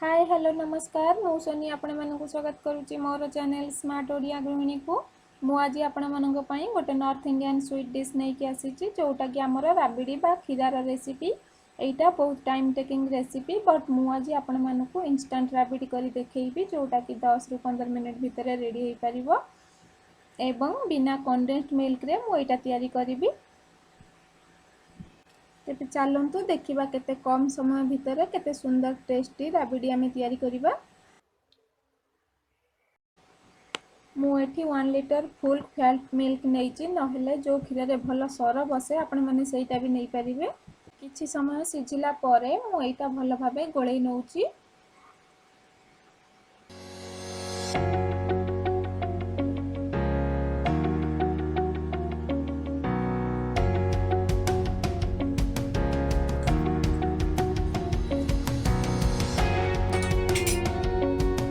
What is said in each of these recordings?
ହାଏ, hello, ନମସ୍କାର। ମୁଁ Sony, ଆପଣମାନଙ୍କୁ ସ୍ୱାଗତ କରୁଛି ମୋର ଚ୍ୟାନେଲ୍ ସ୍ମାର୍ଟ ଓଡ଼ିଆ ଗୃହିଣୀକୁ। ମୁଁ ଆଜି ଆପଣମାନଙ୍କ ପାଇଁ ଗୋଟେ ନର୍ଥ ଇଣ୍ଡିଆନ୍ ସୁଇଟ୍ ଡିଶ୍ ନେଇକି ଆସିଛି, ଯେଉଁଟାକି ଆମର ରାବିଡ଼ି ବା କ୍ଷୀରାର ରେସିପି। ଏଇଟା ବହୁତ ଟାଇମ୍ ଟେକିଂ ରେସିପି, ବଟ୍ ମୁଁ ଆଜି ଆପଣମାନଙ୍କୁ ଇନଷ୍ଟାଣ୍ଟ ରାବିଡ଼ି କରି ଦେଖେଇବି, ଯେଉଁଟାକି 10ରୁ 15 ମିନିଟ୍ ଭିତରେ ରେଡ଼ି ହେଇପାରିବ ଏବଂ ବିନା କଣ୍ଡେନ୍ସଡ ମିଲ୍କରେ ମୁଁ ଏଇଟା ତିଆରି କରିବି। ତେବେ ଚାଲନ୍ତୁ ଦେଖିବା, କେତେ କମ୍ ସମୟ ଭିତରେ କେତେ ସୁନ୍ଦର ଟେଷ୍ଟି ରାବିଡ଼ି ଆମେ ତିଆରି କରିବା। ମୁଁ ଏଠି 1 ଲିଟର ଫୁଲ୍ ଫ୍ୟାଟ୍ ମିଲ୍କ ନେଇଛି, ନହେଲେ ଯେଉଁ କ୍ଷୀରରେ ଭଲ ସର ବସେ, ଆପଣମାନେ ସେଇଟା ବି ନେଇପାରିବେ। କିଛି ସମୟ ସିଝିଲା ପରେ ମୁଁ ଏଇଟା ଭଲ ଭାବେ ଗୋଳେଇ ନେଉଛି।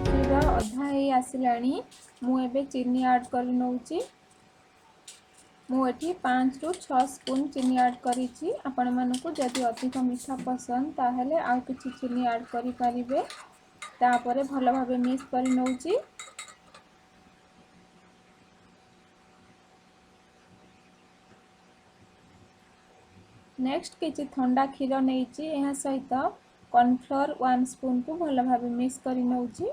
କ୍ଷୀର ଅଧା ହେଇ ଆସିଲାଣି। ମୁଁ ଏବେ ଚିନି ଆଡ଼୍ କରି ନେଉଛି। ମୁଁ ଏଠି 5ରୁ 6 ସ୍ପୁନ୍ ଚିନି ଆଡ଼୍ କରିଛି। ଆପଣମାନଙ୍କୁ ଯଦି ଅଧିକ ମିଠା ପସନ୍ଦ, ତାହେଲେ ଆଉ କିଛି ଚିନି ଆଡ଼୍ କରିପାରିବେ। ତାପରେ ଭଲ ଭାବେ ମିକ୍ସ କରି ନେଉଛି। ନେକ୍ସଟ କିଛି ଥଣ୍ଡା କ୍ଷୀର ନେଇଛି। ଏହା ସହିତ କର୍ଣ୍ଣଫ୍ଲୋର୍ 1 ସ୍ପୁନ୍କୁ ଭଲ ଭାବେ ମିକ୍ସ କରି ନେଉଛି।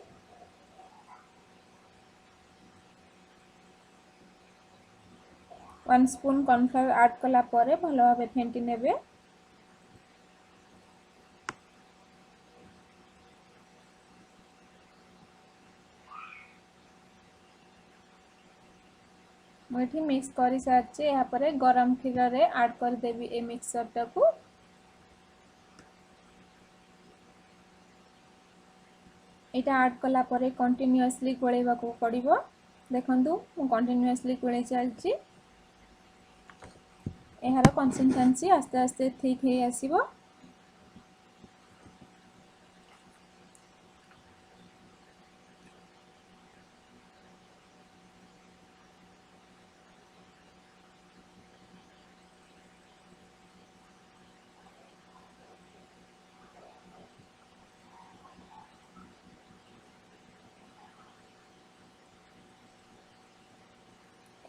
1 ସ୍ପୁନ୍ କର୍ଣ୍ଣଫ୍ଲୋର୍ ଆଡ଼୍ କଲା ପରେ ଭଲ ଭାବେ ଫେଣ୍ଟି ନେବେ। ମୁଁ ଏଠି ମିକ୍ସ କରିସାରିଛି। ଏହାପରେ ଗରମ କ୍ଷୀରରେ ଆଡ଼୍ କରିଦେବି ଏ ମିକ୍ସଚରଟାକୁ। ଏଇଟା ଆଡ଼୍ କଲା ପରେ କଣ୍ଟିନ୍ୟୁଅସଲି ଗୋଳେଇବାକୁ ପଡ଼ିବ। ଦେଖନ୍ତୁ, ମୁଁ କଣ୍ଟିନ୍ୟୁଅସଲି ଗୋଳେଇ ଚାଲିଛି। ଏହାର କନସିଷ୍ଟେନ୍ସି ଆସ୍ତେ ଆସ୍ତେ ଥିକ୍ ହେଇ ଆସିବ।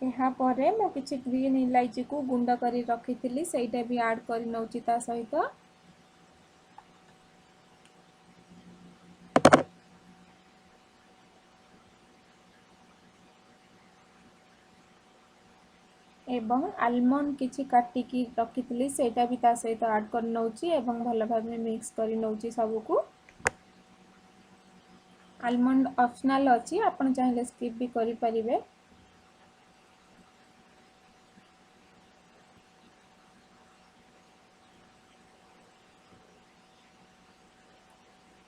ଏହାପରେ ମୁଁ କିଛି ଗ୍ରୀନ୍ ଇଲାଇଚିକୁ ଗୁଣ୍ଡ କରି ରଖିଥିଲି, ସେଇଟା ବି ଆଡ଼୍ କରି ନେଉଛି ତା ସହିତ। ଏବଂ ଆଲମଣ୍ଡ କିଛି କାଟିକି ରଖିଥିଲି, ସେଇଟା ବି ତା ସହିତ ଆଡ଼୍ କରି ନେଉଛି ଏବଂ ଭଲ ଭାବେ ମିକ୍ସ କରି ନେଉଛି ସବୁକୁ। ଆଲମଣ୍ଡ ଅପସନାଲ୍ ଅଛି, ଆପଣ ଚାହିଁଲେ ସ୍କିପ୍ ବି କରିପାରିବେ।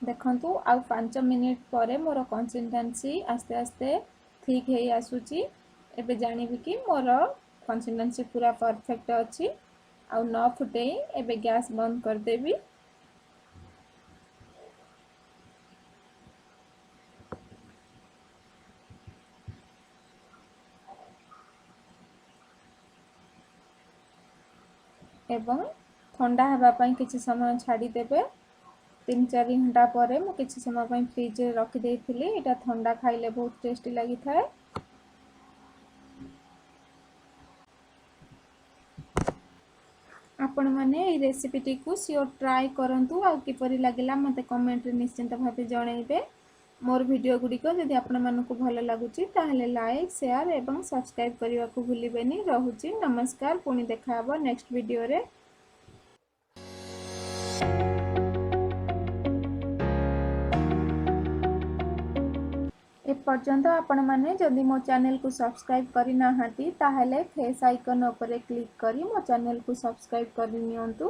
ଦେଖନ୍ତୁ, ଆଉ 5 ମିନିଟ୍ ପରେ ମୋର କନସିଷ୍ଟେନ୍ସି ଆସ୍ତେ ଆସ୍ତେ ଥିକ୍ ହେଇ ଆସୁଛି। ଏବେ ଜାଣିବି କି ମୋର କନସିଷ୍ଟେନ୍ସି ପୁରା ପରଫେକ୍ଟ ଅଛି। ଆଉ ନ ଫୁଟେଇ ଏବେ ଗ୍ୟାସ୍ ବନ୍ଦ କରିଦେବି। ଏବଂ ଥଣ୍ଡା ହେବା ପାଇଁ କିଛି ସମୟ ଛାଡ଼ିଦେବେ। 3-4 ଘଣ୍ଟା ପରେ ମୁଁ କିଛି ସମୟ ପାଇଁ ଫ୍ରିଜରେ ରଖିଦେଇଥିଲି। ଏଇଟା ଥଣ୍ଡା ଖାଇଲେ ବହୁତ ଟେଷ୍ଟି ଲାଗିଥାଏ। ଆପଣମାନେ ଏଇ ରେସିପିଟିକୁ ସିଓର ଟ୍ରାଏ କରନ୍ତୁ ଆଉ କିପରି ଲାଗିଲା, ମୋତେ କମେଣ୍ଟରେ ନିଶ୍ଚିନ୍ତ ଭାବେ ଜଣାଇବେ। ମୋର ଭିଡ଼ିଓ ଗୁଡ଼ିକ ଯଦି ଆପଣମାନଙ୍କୁ ଭଲ ଲାଗୁଛି, ତାହେଲେ ଲାଇକ୍, ସେୟାର ଏବଂ ସବସ୍କ୍ରାଇବ୍ କରିବାକୁ ଭୁଲିବେନି। ରହୁଛି, ନମସ୍କାର। ପୁଣି ଦେଖାହେବ ନେକ୍ସଟ ଭିଡ଼ିଓରେ। ଏପର୍ଯ୍ୟନ୍ତ ଆପଣମାନେ ଯଦି ମୋ ଚ୍ୟାନେଲକୁ ସବସ୍କ୍ରାଇବ୍ କରିନାହାନ୍ତି, ତାହେଲେ ଫେସ୍ ଆଇକନ୍ ଉପରେ କ୍ଲିକ୍ କରି ମୋ ଚ୍ୟାନେଲକୁ ସବସ୍କ୍ରାଇବ୍ କରିନିଅନ୍ତୁ।